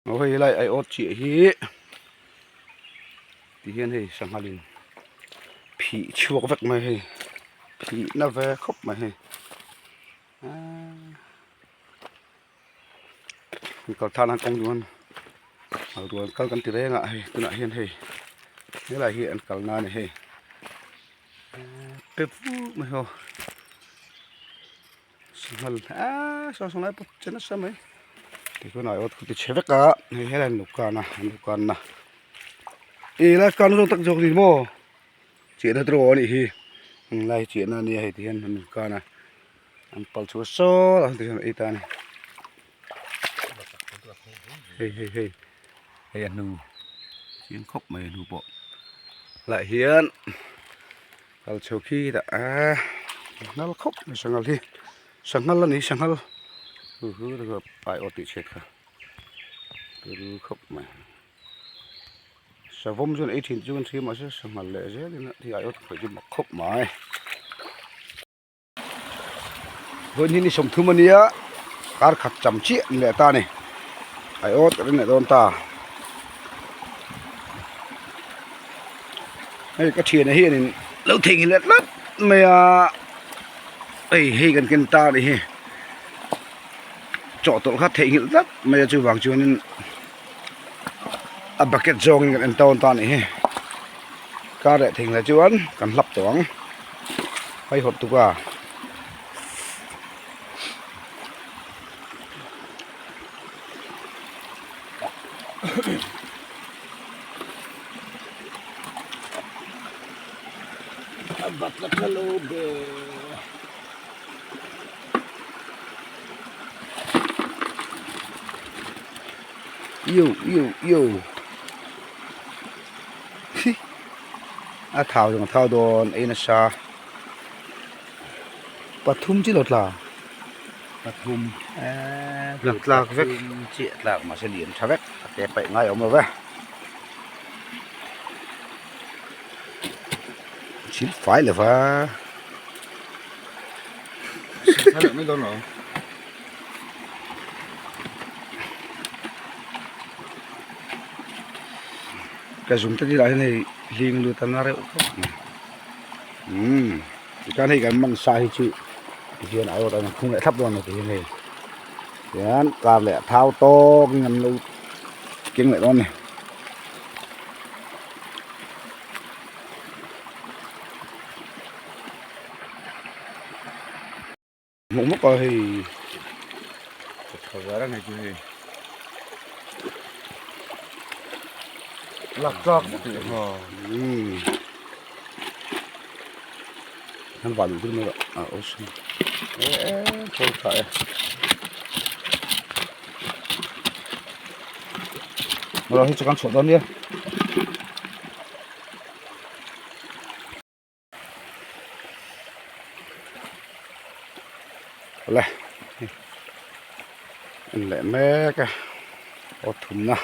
Aw hei helai aiawt chiah hi ti hian hei sanghal in phih chhuak vek mai hei phih na ve khawp mai hei aaa kal thlak nan kawng duan kal duan kal kan ti reng a hei tunah hian hei helai hi an kal na a ni hei pe vur mai ho. Sanghal aaa saw saw lai pawh che nasa mai tichuan aiawt khu ti chhe vek a hei helai an lo kan a an lo kan na ih lai kan zawng tak zawk ni maw chiahna te pawh a nih hi lai chiahna ania hei ti hian an kan a an pal chhuah saw a ti hian a ei ta a ni hei hei hei hei a hnu chiang khawp mai a hnu pawh lah hian. Kal chho khi dah a nal khawp mai sanghal hi sanghal a ni sanghal hu hu pai aw tih chhiat kha turu khawp mai savawm chuan ei thin chu an hria mahse sanghal leh zel in a ti aiawt khawih chu mak khawp mai vawiin hi ni 30 ania kar khat cham chiah an leh ta a ni aiawt ka ring leh dawn ta. Hei ka thiana hianin lo theihnghilh leh tlat mai a hei hei kan ken ta a nih hi chawhtawlh kha theihnghilh tlat mai a chuvang chuanin a bucket zawngin kan en tawn ta a nih hi kar leh theihnghilh chuan kan hlap tawh ang haihawt tuk a. Yo yo yo hi a thau zawng a thau dawn ei nasa pathum chi lo tla pathum eee tlak vek chiah tlak mahse lian tha vek a te paih ngai awm lo ve. Thil fai lo va ka zum te lah hian hei hling lut a na reuh khawp mai umm tikhan hei kan man sa hi chu tihian a awt an khung leh thlap dawn a ti hian hei tihian kar leh a thau tawk in an lo keng leh dawn a ni. Hmuh hmuk a hei tha ve reng hei chu hei lak tlak vek leh umm an vah duh chu mai a awlsam eee khawl tha e hei chu kan chhuah dawn nia. Awle en leh mek a aw thumna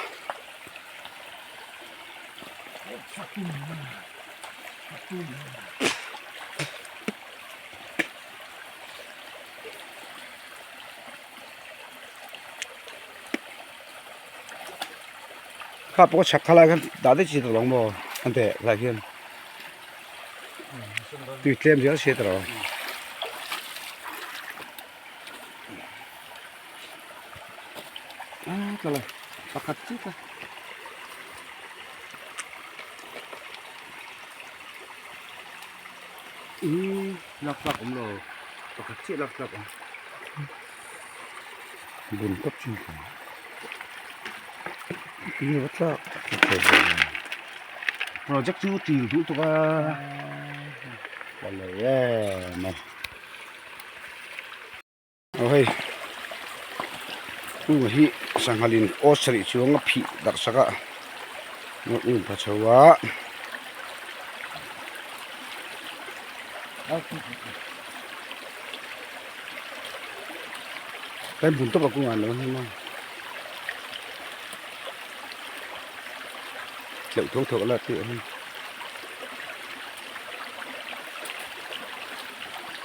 kha pawh chhak khalai khan dah daih chi tawh lo maw an teh lai khian. Tui tlem zel se tawh a tla lo pakhat chiah tla ih lak tlak awm lo pakhat chiah lak tlak awm bun tawp chin tui va tlak. Project chu til duh tuk a ka lei em a aw hei kunga hi sanghal in aw sarih chuang a phih darh sak a nawt in pha chho a kan bun tawp a kunga an lo hnim a. Tleuh thawk thawk la tih hi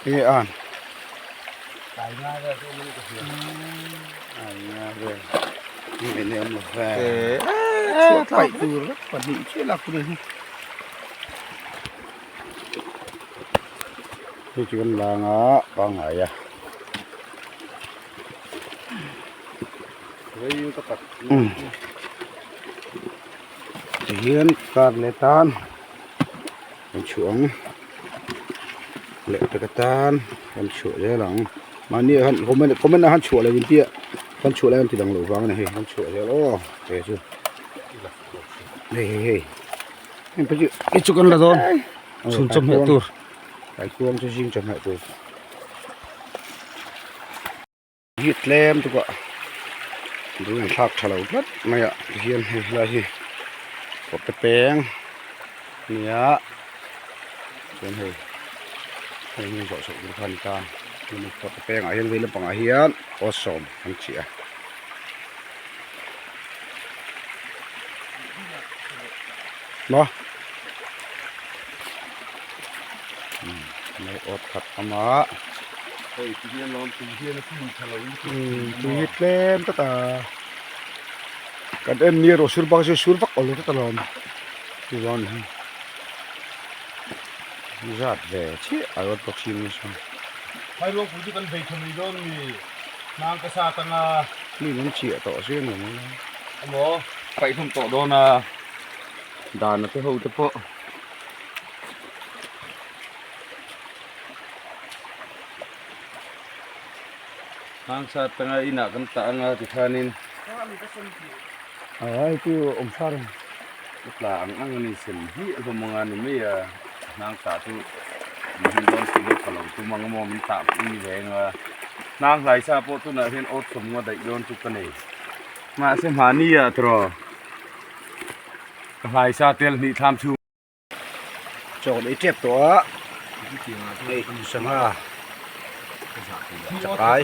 enge an Ai nga vel chu min ka hria ai nga vel. Chhuah paih tur vek pahnih chiah lak tur a ni. Hei chu kan lang a pangngai a. Tihian kar leh tan kan chhuah ang leh pek atan kan chhuah zel ang mahni ah khan comment comment ah khan chhuah loh intia kan chhuah lai an ti dang loh vang a ni hei kan chhuah zel aw he chu hei hei hei heng phei chu hei chu kan la dawn chhun chawhmeh tur kaikuang chu zing chawhmeh tur. Hi tlem tuk ah dul an thlak tha lo tlat mai ah tihian hei helai hi kawrte peng a ni a chuan hei hei hi zawh chhoh tur kha a ni ta chuan kawrte peng ah hian vei lampang ah hian aw sawm an chiah a. Maw mai awt khat awm a hei ti hian lawm tui hian a tui tha lo in tui hi tlem tlat a kan en ni erawh sur bak chu sur vak awllo tlat alawm chuvang ni hi zat ve chiah a awt bawk si mai chuan Phairuangpui chu kan vei tha mai dawn mi hnang ka sat anga mi an chiah tawh zia nuam ang a emaw paih hlawm tawh dawn a dana te ho te pawh hnang sat anga inah kan tah anga tikhanin a hei chu awm thar a ni tla ang ang a ni sem hi a hlawm anga ni mai a hnang tah chu min him dawn si lo ka lo tum ang emaw min tah pui ve anga hnang hlai sa pawh tunah hian awt sawm nga daih dawn chu ka nei mahse hmahni ah tawh ka hlai sa tel hnih thlam chhung. Chaw kan ei tep tawh a hei sangha chakai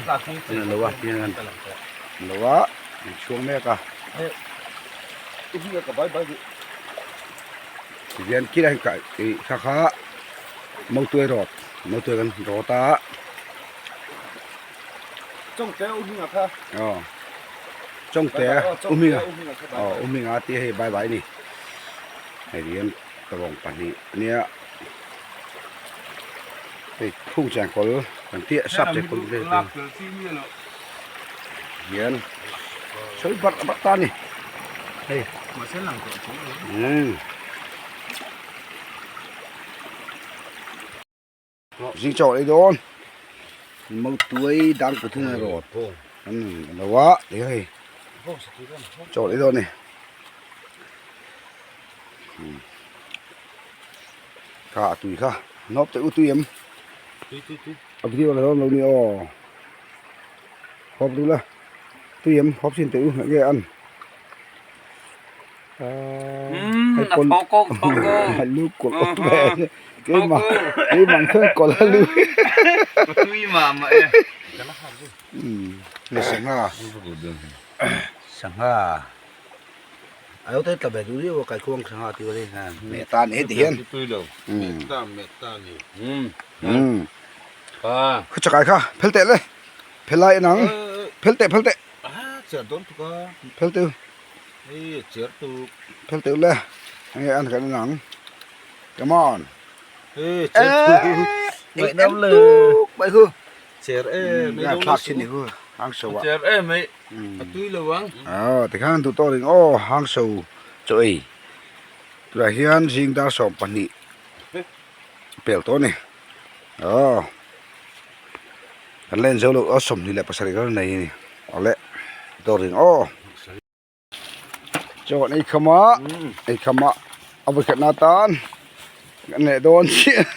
an lo a tiang an lo a an chhuang mek a tihian kil a kai ih kha kha mautuai rawt mautuai kan rawt a aw chawngte u hminga aw u hminga tih hei bai bai a ni. Hei hian tawng pahnih a nia hei khung chengkawl kan tih a sap chengkawl vel te hian sawi barh barh ta a ni hei umm. Zing chaw ei dawn mautuai dang pathum a rawt an lo a ti hei chaw ei dawn a ni kha a tui kha nawp teh u tui em a video la dawn lo ni aw hawp duh la tui em hawp chhin teh u enge an. Sangha a lo tla ve duh riau a kaikhuang sangha tih hi meh ta ni heti hian khaw chakai kha phel teh le phel lai en ang phel teh phel teh phel teh u. Hei cher tuk. Phel teuh le. Hei an kan ang. Come on. Hei cher tuk. Ngaih nam le. Bai hu. Cher e mai lo. Thlak chin ni hu. Hang so wa. Cher e mai. A tui lo ang. Aw tikhan duh tawk ring aw hang so chaw ei. Tunah hian zing dar 12 pel tawh a ni. Aw. Kan la en zo lo aw 27 ka la nei a ni. Awle tawk ring aw. Chaw ei kham a ei kham a a vawi khatna atan kan leh dawn chiah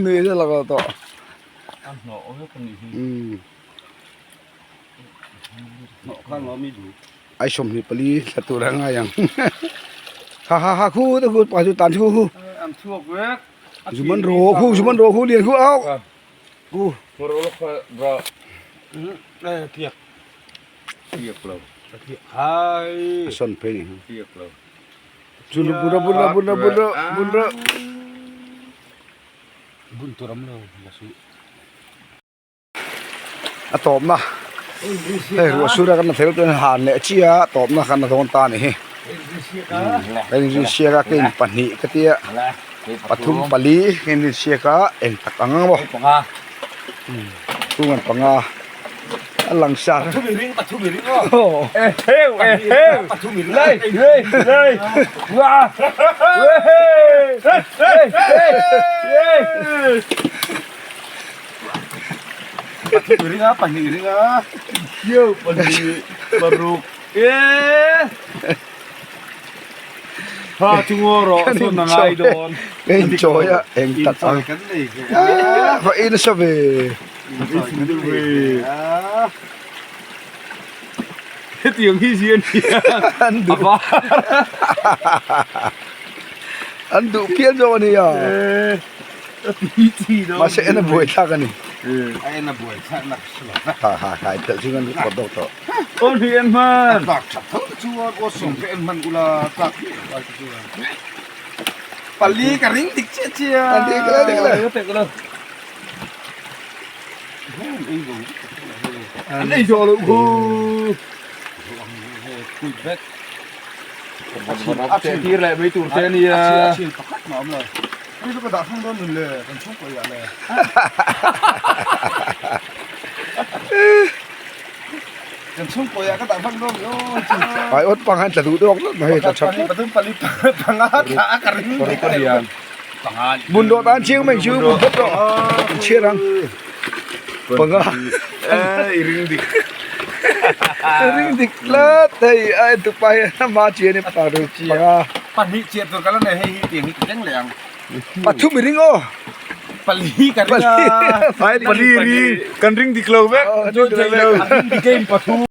nui a la tawh ai 24 thla tur a ngai ang ha ha ha khu te khu pa chu tan chu khu zu man ro khu zu man ro khu lian khu au. Ku. A sawn phei ni. Chu lu bura bura bura bura bura. Bun tur am lo la su. A tawp na. Hei ruah sur a kan la thei chuan han leh chiah a tawpna khan a dawn ta a ni hi. Ka inrinsiak a ka inpahnih ka tia pathum pali ka inrinsiak a eng tak ang ang maw chhung an panga a lang sar Ka inchawi a eng tak ang va ei nasa ve an duh an duh phian zawk a nia mahse en a buai thlak a ni ha ha ha phelh chu an kawt deuh tawh. Aw hnih en hman. Tlak that tho te chuan aw sawm ka en hman ula tlak hmiah lai te chuan. Pali ka ring dik chiah chiah. A dik la dik la. Tek la. An ei zo lo khu. Kuit vek. A tir leh mai tur te ania. A chin pakhat mah awm lo. Hei chu ka dah hrang dawn nun le kan chhungkaw iah le. Kan chhungkaw iah ka dah hrang dawn ni aw. Ai awt pang han tla duh dawk tlat mai tla tha Pathum pali panga thla a ka ring. Bun dawh tan chiang mai chu bun phawt rawh. Chhiar ang. Panga. I ring dik. I ring dik tlat hei a en tupa hian a ma chian i paruk panga. Pahnih chiah tur ka la nei hei hi tiang hi ka keng leh ang. Pathum i ring aw. Pali ka ring a. Pali ring kan ring dik lo vek. Ring dik lo. Ring dik em pathum.